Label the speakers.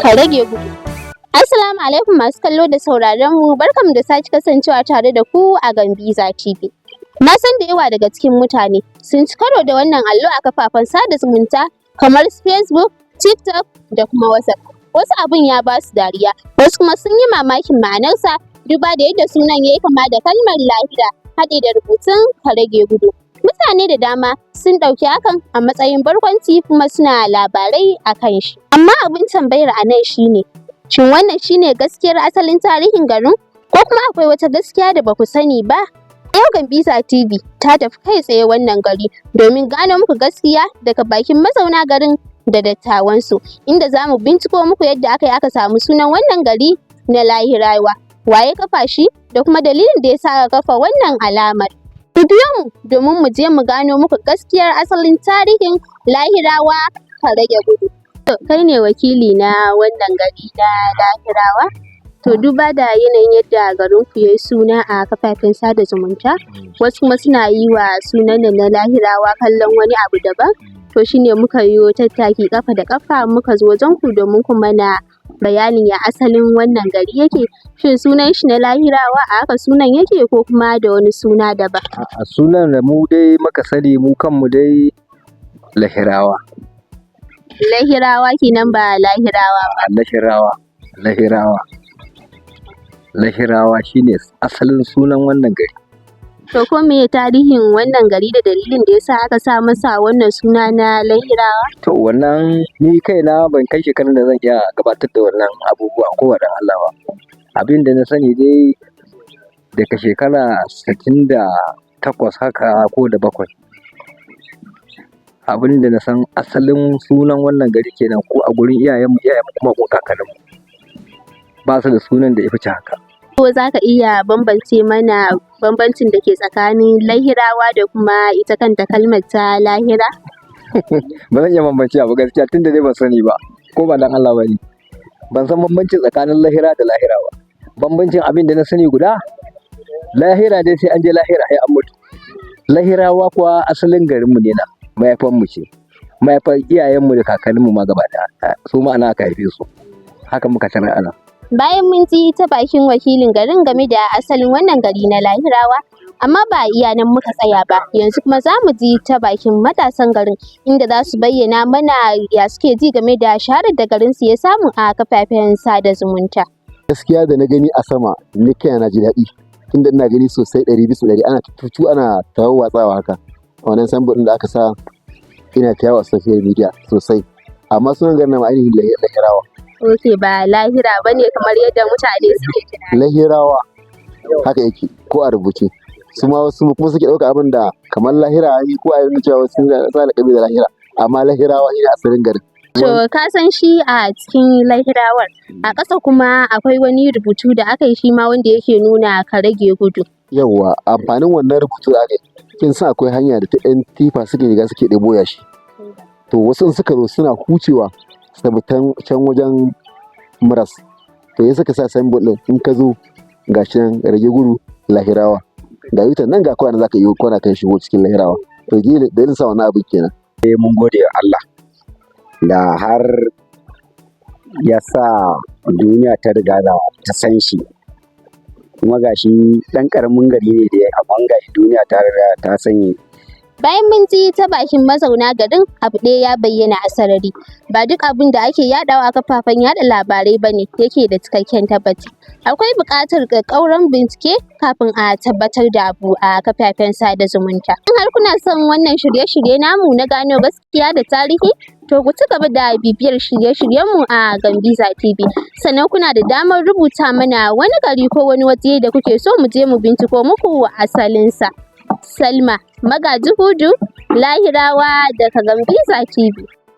Speaker 1: Ka rage gudu. Assalamu alaikum masu kallo da sauraron mu, barkanmu da sake kasancewa tare da ku a Gambiza TV. Na san da yawa daga cikin mutane sun ci karo da wannan allo a kafafen sada zumunta kamar Facebook, TikTok da kuma WhatsApp. Wasu abun ya ba su dariya, wasu kuma sun yi mamakin ma'anarsa duba da yadda sunan ya yi kama da kalmar lahira haɗi da rubutun ka rage gudu. Mutane da dama sun ɗauki hakan a matsayin barkwanci kuma suna labarai a kan shi. Amma abin tambayar a nan shi ne, shin wannan shi ne gaskiyar asalin tarihin garin ko kuma akwai wata gaskiya da ba ku sani ba? Yau Gambiza TV ta tafi kai tsaye wannan gari domin gano muku gaskiya daga bakin mazauna garin da dattawansu, inda za mu binciko muku yadda aka yi aka samu sunan wannan gari na Lahirawa, wa ya kafa shi da kuma dalilin da ya sa aka kafa wannan alamar. Ku biyo mu domin mu je mu gano muku gaskiyar asalin tarihin Lahirawa ka rage gudu. Kai ne wakili na wannan gari na Lahirawa? To, duba da yanayin yadda garinku ya yi suna a kafafen sada zumunta, wasu kuma suna yi wa sunan nan na Lahirawa kallon wani abu daban. To, shi ne muka yo tattaki ƙafa da ƙafa muka zo wajenku domin ku mana bayanin ya asalin wannan gari yake. Shin sunan shi na Lahirawa a haka sunan yake ko kuma da wani suna daban?
Speaker 2: A'a, sunan da mu dai muka sani mu kanmu dai Lahirawa.
Speaker 1: Lahirawa kenan ba Lahirawa ba.
Speaker 2: Lahirawa, Lahirawa. Lahirawa shine asalin sunan wannan gari.
Speaker 1: To, ko meye tarihin wannan gari da dalilin da yasa aka sa masa wannan suna na Lahirawa?
Speaker 2: To, wannan ni kaina ban kai shekarun da zan iya gabatar da wannan abubuwa ko ba don Allah ba. Abin da na sani dai, daga shekara 68 haka ko da bakwai. Abin da na san asalin sunan wannan gari kenan, ko a gurin iyayenmu, iyayenmu kuma ko kakanninmu. Ba su da sunan da ya fice haka.
Speaker 1: Ko za ka iya bambance mana bambancin da ke tsakanin Lahirawa da kuma ita kanta kalmar ta lahira?
Speaker 2: Ba zan iya bambancewa ba gaskiya, tunda dai ban sani ba, ko ba dan Allah ba ne. Ban san bambancin tsakanin lahira da lahira ba. Bambancin abin da na sani guda, lahira dai sai an je lahira, sai an mutu. Lahirawa kuwa asalin garinmu ne nan, mahaifanmu ce. Mahaifar iyayenmu da kakanninmu ma gaba ɗaya, su ma anan aka haife su. Haka muka tarar anan.
Speaker 1: Bayan mun ji ta bakin wakilin garin game da asalin wannan gari na Lahirawa, amma ba iya nan muka tsaya ba, yanzu kuma za mu ji ta bakin matasan garin, inda za su bayyana mana ya suke ji game da shaharar da garinsu ya samu a kafafen sada zumunta.
Speaker 3: Gaskiya, da na gani a sama ni kaina na ji daɗi, tunda ina gani sosai 100% ana tutu, ana watsawa haka. Wannan signboard ɗin da aka sa ina ta yawo a social media sosai, amma sunan garin namu ainihin Lahirawa.
Speaker 1: Ok, ba lahira ba ne kamar yadda mutane suke tunani.
Speaker 3: Lahirawa, haka yake ko a rubuce. Su ma wasu kuma suke ɗauka abin da kamar lahira yi, ko a yi cewa wasu sun sa laƙabi da lahira, amma Lahirawa shine asalin garin.
Speaker 1: To, ka san shi a cikin Lahirawar a ƙasa kuma akwai wani rubutu da aka yi shi ma wanda yake nuna ka rage gudu.
Speaker 3: Yawwa, amfanin wannan rubutu da aka yi, kin san akwai hanya da ta 'yan tifa suke shiga suke ɗebo yashi. To, wasu in suka zo suna hucewa su tafi can wajen Muras. To, ya suka sa signboard ɗin, in ka zo gashi nan, rage gudu Lahirawa. Ga yutan nan, ga kwana za ka yi kwana kan shigo cikin Lahirawa. To, dalilin sa wannan abin kenan.
Speaker 4: Mun gode wa Allah da har ya sa duniya ta riga da ta san shi, kuma gashi ɗan ƙaramin gari ne dai, amma gashi duniya ta riga ta sani.
Speaker 1: Bayan mun ji ta bakin mazauna garin, abu ɗaya ya bayyana a sarari: ba duk abin da ake yaɗawa a kafafen yaɗa labarai ba ne yake da cikakken tabbaci. Akwai buƙatar ƙaƙƙauran bincike kafin a tabbatar da abu a kafafen sada zumunta. In har kuna son wannan shirye-shirye namu na gano gaskiya da tarihi, to ku ci gaba da bibiyar shirye-shiryenmu a Gambiza TV. Sannan kuna da damar rubuta mana wani gari ko wani waje da kuke so mu je mu binciko muku asalinsa. Salma Magaji Hudu, Lahirawa, daga Gambiza TV.